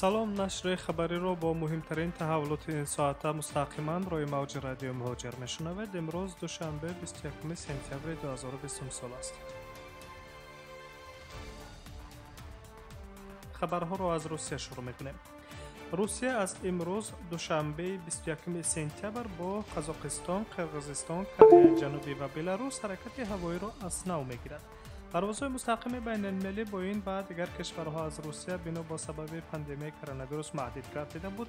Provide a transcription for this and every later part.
Салом, нашри хабариро бо муҳимтарин таҳаввулоти ин соата мустақиман рӯи мавҷи радиои Муҳоҷир мешунавед. Имрӯз душанбе 21 сентябри 2020 сол аст. Хабарҳоро аз Русия шурӯъ мекунем. Русия аз имрӯз душанбе 21 сентябр бо Қазоқистон, Қирғизистон, Кореяи Ҷанубӣ ва Беларус ҳаракати ҳавоиро аз нав мегирад. Парвозҳои мустақими байналмилалӣ бо ин ва дигар кишварҳо аз Русия бино бо сабаби пандемияи коронавирус маҳдуд гардида буд.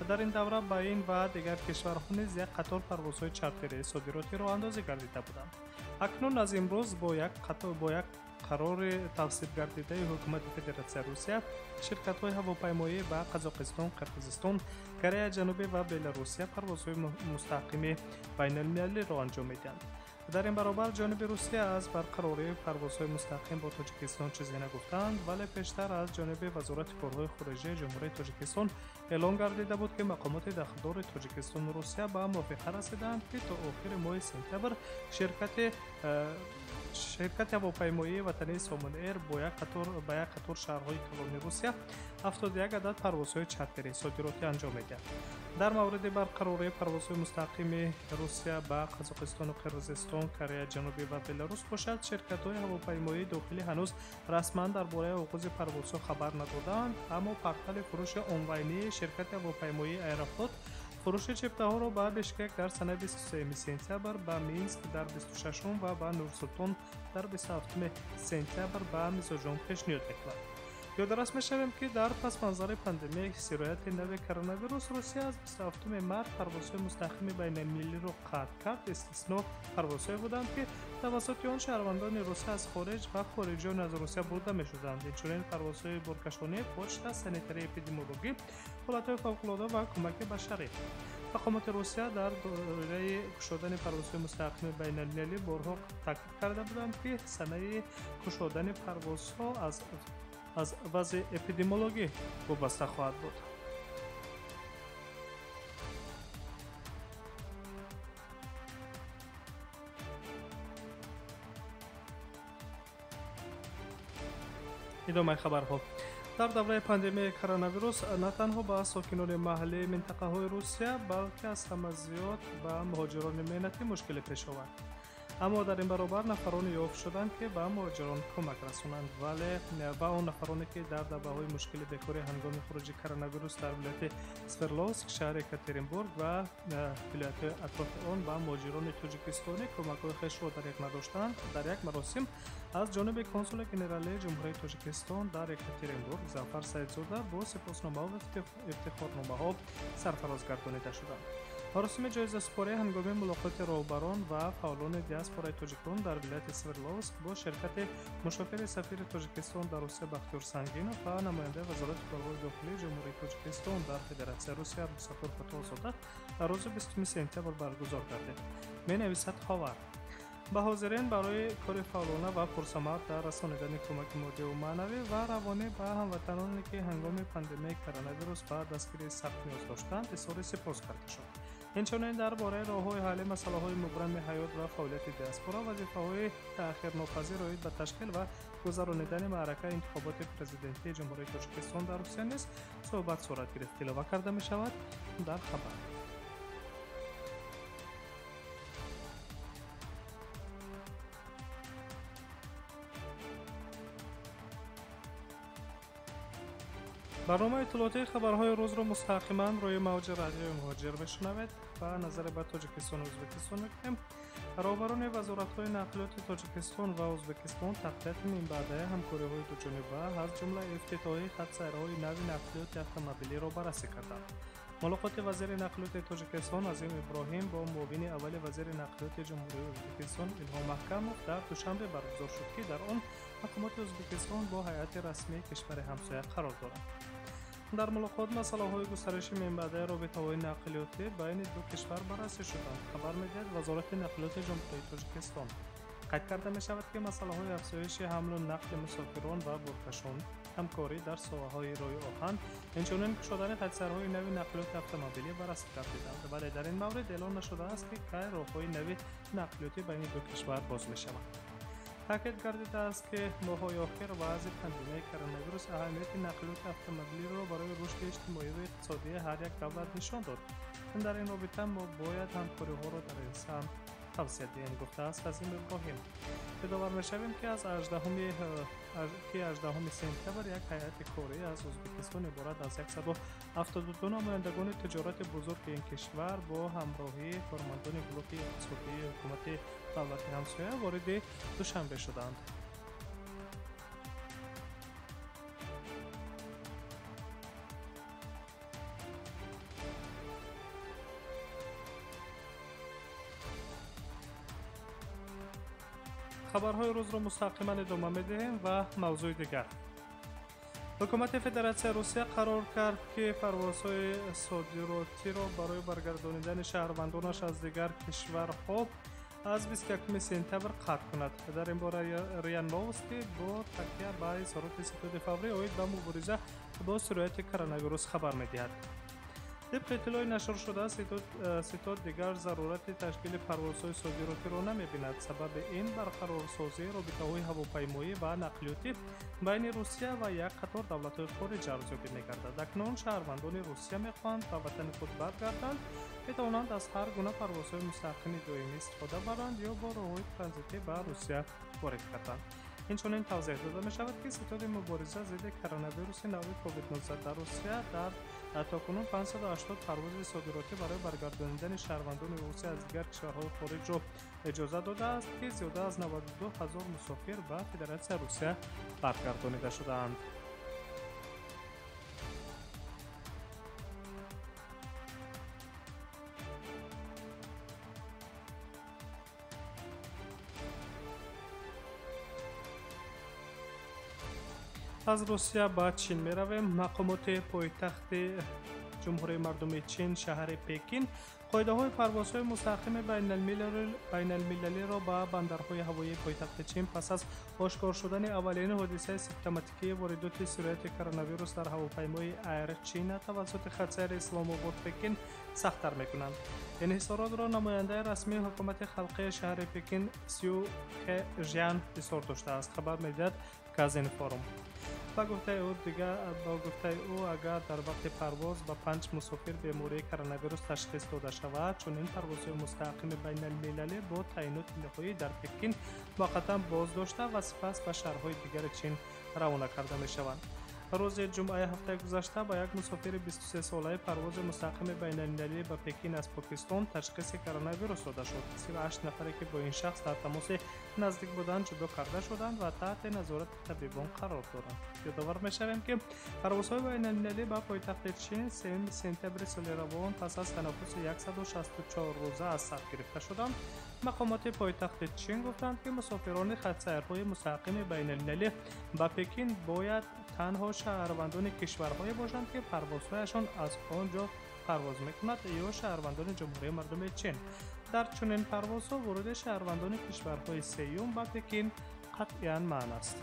Дар ин давра ба ин ва дигар кишварҳо низ як қатор парвозҳои чартерии содиротӣ роҳандозӣ гардида буданд. Акнун аз имрӯз бо як қарори тавсифгардидаи ҳукумати Федератсияи Русия ширкатҳои ҳавопаймоӣ ба Қазоқистон, Қирғизистон, Кореяи Ҷанубӣ ва Беларусия парвозҳои мустақими байналмилалиро анҷом медиҳанд. Дар ин баробар ҷониби Русия аз барқарории парвозҳои мустақим бо Тоҷикистон чизе нагуфтанд, вале пештар аз ҷониби Вазорати корҳои хориҷияи Ҷумҳурии Тоҷикистон эълон гардида буд, ки мақомоти дахлдори Тоҷикистону Русия ба мувофиқа расидаанд, ки то охири моҳи сентябр ширкати ҳавопаймоии ватании Сомон Эйр ба як қатор шаҳрҳои калони Русия 71 адад парвозҳои чартерии содиротӣ анҷом медиҳад. Дар мавриди барқарории парвозҳои мустақими Русия ба Қазоқистону Қирғизистон, Кореяи Ҷанубӣ ва Беларус бошад, ширкатҳои ҳавопаймоии дохилӣ ҳанӯз расман дар бораи оғози парвозҳо хабар надодаанд, аммо портали фурӯши онлайнии ширкати ҳавопаймоии Аэрофлот фурӯши чиптаҳоро ба Бишкек дар санаи 23 сентябр, ба Минск дар 26 ва ба Нурсултон дар 27 сентябр ба мизоҷон пешниҳод мекунад. Ёдрас мешавем, ки дар пасманзари пандемияи сирояти нави коронавирус Русия аз 27 март парвозҳои мустақими байналмилалиро қатъ кард. Истисно парвозҳое буданд, ки тавассути он шаҳрвандони Русия аз хориҷ ва хориҷиён аз Русия бурда мешуданд. Инчунин парвозҳои боркашонӣ, почта, санитарии эпидемиологӣ, ҳолатҳои фавқулода ва кӯмаки башарӣ. Мақомоти Русия дар доираи кушодани парвозҳои мустақими байналмилалӣ борҳо таъкид карда буданд, ки санаи кушодани парвозҳо аз вазъи эпидемиологӣ вобаста хоҳад буд. Идомаи хабарҳо. Дар давраи пандемияи коронавирус на танҳо ба сокинони маҳаллии минтақаҳои Русия, балки аз ҳама зиёд ба муҳоҷирони меҳнатӣ мушкиле пеш овард. Аммо дар ин баробар нафароне ёфт шуданд, ки ба муҳоҷирон кӯмак расонанд, вале ва он нафароне, ки дар давраҳои мушкили бекорӣ ҳангоми хуруҷи коронавирус дар вилояти Свердловск, шаҳри Екатеринбург ва вилоятҳои атрофи он ба муҳоҷирони тоҷикистонӣ кӯмакҳои хешро дариқ надоштанд, дар як маросим аз ҷониби консули генералии Ҷумҳурии Тоҷикистон дар Екатеринбург Зафар Саидзода бо сипосномаҳо ва ифтихорномаҳо сарфароз гардонида шуданд. Маросими ҷоизасупорӣ ҳангоми мулоқоти роҳбарон ва фаъолони диаспораи тоҷикон дар вилояти Свердловск бо ширкати мушовири сафири Тоҷикистон дар Русия Бахтиёр Сангинов ва намояндаи Вазорати корҳои дохилии Ҷумҳурии Тоҷикистон дар Федератсияи Русия Абдусаттор Фатҳуллозода дар рӯзи 20 сентябр баргузор гардид. Менависад Ховар. Ба ҳозирин барои кори фаъолона ва пурсамар дар расонидани кӯмаки моддиву маънавӣ ва равонӣ ба ҳамватаноне, ки ҳангоми пандемияи коронавирус ба дастгирии сахт ниёз доштанд, изҳори сипос карда шуд. Инчунин дар бораи роҳҳои ҳалли масъалаҳои мубрами ҳаёт ва фаъолияти диаспора, вазифаҳои таъхирнопазир оид ба ташкил ва гузаронидани маъракаи интихоботи президентии Ҷумҳурии Тоҷикистон дар Русия низ суҳбат сурат гирифт. Илова карда мешавад дар хабар. Барномаи иттилоотии хабарҳои рӯзро мустақиман рӯи мавҷи радиои Муҳоҷир мешунавед ва назаре ба Тоҷикистону Ӯзбекистон мекунем. Роҳбарони вазоратҳои нақлиёти Тоҷикистон ва Ӯзбекистон тақвияти минбаъдаи ҳамкориҳои дуҷониба, аз ҷумла ифтитоҳи хатсайрҳои нави нақлиёти автомобилиро баррасӣ карданд. Мулоқоти вазири нақлиёти Тоҷикистон Азим Иброҳим бо муовини аввали вазири нақлиёти Ҷумҳурии Ӯзбекистон Илҳом Маҳкамов дар Душанбе баргузор шуд, ки дар он мақомоти Ӯзбекистон бо ҳайати расмии кишвари ҳамсоя қарор доранд. Дар мулоқот масъалаҳои густариши минбаъдаи робитаҳои нақлиётӣ байни ду кишвар баррасӣ шуданд, хабар медиҳад Вазорати нақлиёти Ҷумҳурии Тоҷикистон. Қайд карда мешавад, ки масъалаҳои афзоиши ҳамлу нақли мусофирон ва боркашон, ҳамкорӣ дар соҳаҳои роҳи оҳан, инчунин кушодани хатсайрҳои нави нақлиёти автомобилӣ баррасӣ гардиданд, вале дар ин маврид эълон нашудааст, ки кай роҳҳои нави нақлиётӣ байни ду кишвар боз мешаванд. Таъкид гардидааст, ки моҳҳои охир вазъи пандемияи коронавирус аҳамияти нақлиёти автомобилиро барои рушди иҷтимоӣ ва иқтисодии ҳар як давлат нишон дод. Дар ин робита мо бояд ҳамкориҳоро дар ин самт тавсия диҳем, гуфтааст Азим Иброҳим. Ёдовар мешавем, ки аз 18 сентябр як ҳайати корӣ аз Ӯзбекистон иборат аз 172 намояндагони тиҷорати бузурги ин кишвар бо ҳамроҳии кормандони блоки иқтисодии ҳукумати давлати ҳамсоя вориди Душанбе шуданд. Хабарҳои рӯзро мустақиман идома медиҳем ва мавзӯи дигар. Ҳукумати Федератсияи Русия қарор кард, ки парвозҳои содиротиро барои баргардонидани шаҳрвандонаш аз дигар кишварҳо аз 21 сентябр қатъ кунад. Дар ин бора РИА Новости бо такя ба изҳороти ситоди фаврӣ оид ба мубориза бо сирояти коронавирус хабар медиҳад. Тибқи иттилои нашршуда, ситод дигар зарурати ташкили парвозҳои содиротиро намебинад. Сабаби ин барқарорсозии робитаҳои ҳавопаймоӣ ва нақлиётӣ байни Русия ва як қатор давлатҳои хориҷ арзёбӣ мегардад. Акнун шаҳрвандони Русия мехоҳанд ба ватани худ баргарданд, метавонанд аз ҳар гуна парвозҳои мустақими доимӣ истифода баранд ё бо роҳҳои транзитӣ ба Русия ворид гарданд. Инчунин тавзеҳ дода мешавад, ки ситоди мубориза зидди коронавируси нави COVID-19 дар Русия дар то кунун 580 парвози содиротӣ барои баргардонидани шаҳрвандони Русия аз дигар кишварҳои хориҷро иҷоза додааст, ки зиёда аз 92 ҳазор мусофир ба Федератсияи Русия баргардонида шудаанд. Аз Русия ба Чин меравем. Мақомоти пойтахти Ҷумҳурии Мардумии Чин, шаҳри Пекин, қоидаҳои парвозҳои мустақими байналмилалиро ба бандарҳои ҳавоии пойтахти Чин пас аз ошкор шудани аввалин ҳодисаи симптоматикии воридоти сирояти коронавирус дар ҳавопаймои Air China тавассути хатсайри Исломобод Пекин сахттар мекунанд. Инҳисоротро намояндаи расмии ҳукумати халқии шаҳри Пекин Сю Хе Жян изҳор доштааст, хабар медиҳад Казинформ. Ба гуфтаи ӯ, агар дар вақти парвоз ба 5 мусофир бемории коронавирус ташхис дода шавад, чунин парвозҳои мустақими байналмилалӣ бо таъиноти ниҳоӣ дар Пекин муваққатан боздошта ва сипас ба шаҳрҳои дигари Чин равона карда мешаванд. Рӯзи ҷумъаи ҳафтаи гузашта ба як мусофири 23-солаи парвози мустақими байналмилалӣ ба Пекин аз Покистон ташхиси коронавирус дода шуд. 38 нафаре, ки бо ин шахс дар тамоси наздик буданд, ҷудо карда шуданд ва таҳти назорати табибон қарор доранд. Ёдовар мешавем, ки парвозҳои байналмилалӣ ба пойтахти Чин 3 сентябри соли равон пас аз танаффуси 164 рӯза аз сар гирифта шуданд. Мақомоти пойтахти Чин гуфтанд, ки мусофирони хатсайрҳои мустақими байналмилалӣ ба Пекин бояд танҳо шаҳрвандони кишварҳое бошанд, ки парвозҳояшон аз он ҷо парвоз мекунад ё шаҳрвандони Ҷумҳурии Мардумии Чин. Дар чунин парвозҳо воруди шаҳрвандони кишварҳои сеюм ба Пекин қатъиян манъ аст.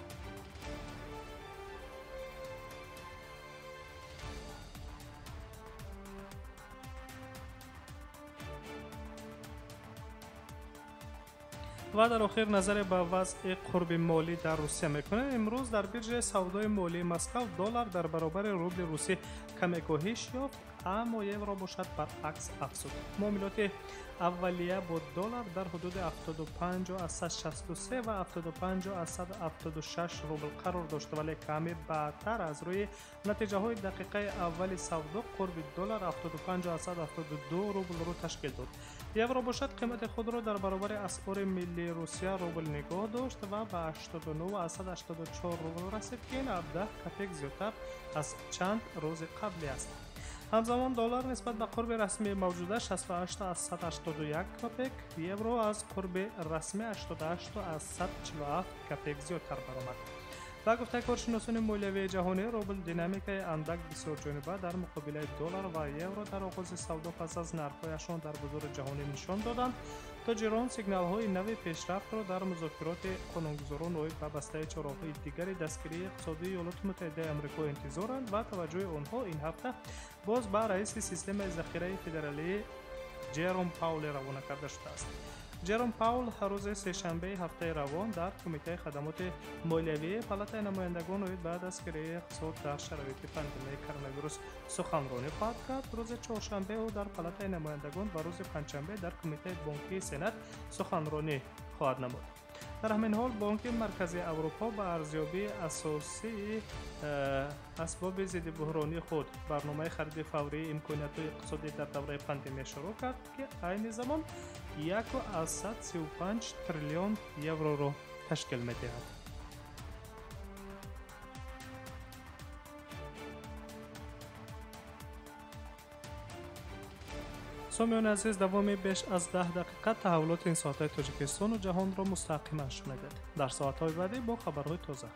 Ва дар охир назаре ба вазъи қурби молӣ дар Русия мекунем. Имрӯз дар биржаи савдои молии Москав доллар дар баробари рубли русӣ каме коҳиш ёфт, аммо евро бошад баръакс афзуд. Муомилоти аввалия бо доллар дар ҳудуди 75,63 ва 75,76 рубл қарор дошт, вале каме баъдтар аз рӯи натиҷаҳои дақиқаи аввали савдо қурби доллар 75,72 рублро ташкил дод. Евро бошад қимати худро дар баробари асъори миллии Русия рубл нигоҳ дошт ва ба 89,84 рубл расид, ки ин 17 копек зиёдтар аз чанд рӯзи қаблӣ аст. Ҳамзамон доллар нисбат ба қурби расмии мавҷуда 68,81 копек, евро аз қурби расмӣ 88,47 копек зиёдтар баромад. Ба гуфтаи коршиносони молиявии ҷаҳонӣ, рубл динамикаи андак бисёрҷониба дар муқобилаи доллар ва евро дар оғози савдо пас аз нархҳояшон дар бозори ҷаҳонӣ нишон доданд. Тоҷирон сигналҳои нави пешрафтро дар музокироти қонунгузорон оид ба бастаи чораҳои дигари дастгирии иқтисодии Иёлоти Муттаҳидаи Амрико интизоранд ва таваҷҷӯҳи онҳо ин ҳафта боз ба раиси системаи захираи федералии Ҷером Пауле равона карда шудааст. Ҷером Паул рӯзи сешанбеи ҳафтаи равон дар Кумитаи хадамоти молиявии Палатаи намояндагон оид ба дастгирии иқтисод дар шароити пандемияи коронавирус суханронӣ хоҳад кард. Рӯзи чоршанбе ӯ дар Палатаи намояндагон ва рӯзи панҷшанбе дар Кумитаи бонкии Сенат суханронӣ хоҳад намуд. Дар ҳамин ҳол Бонки Марказии Аврупо ба арзёбии асосии асбоби зиддибӯҳронии худ, барномаи хариди фаврии имкониятҳои иқтисодӣ дар давраи пандемия шурӯъ кард, ки айни замон 1,35 триллион евроро ташкил медиҳад. Сомиёни азиз, давоми беш аз 10 дақиқа таҳаввулоти ин соатҳои Тоҷикистону ҷаҳонро мустақиман шунидед. Дар соатҳои баъдӣ бо хабарҳои тоза.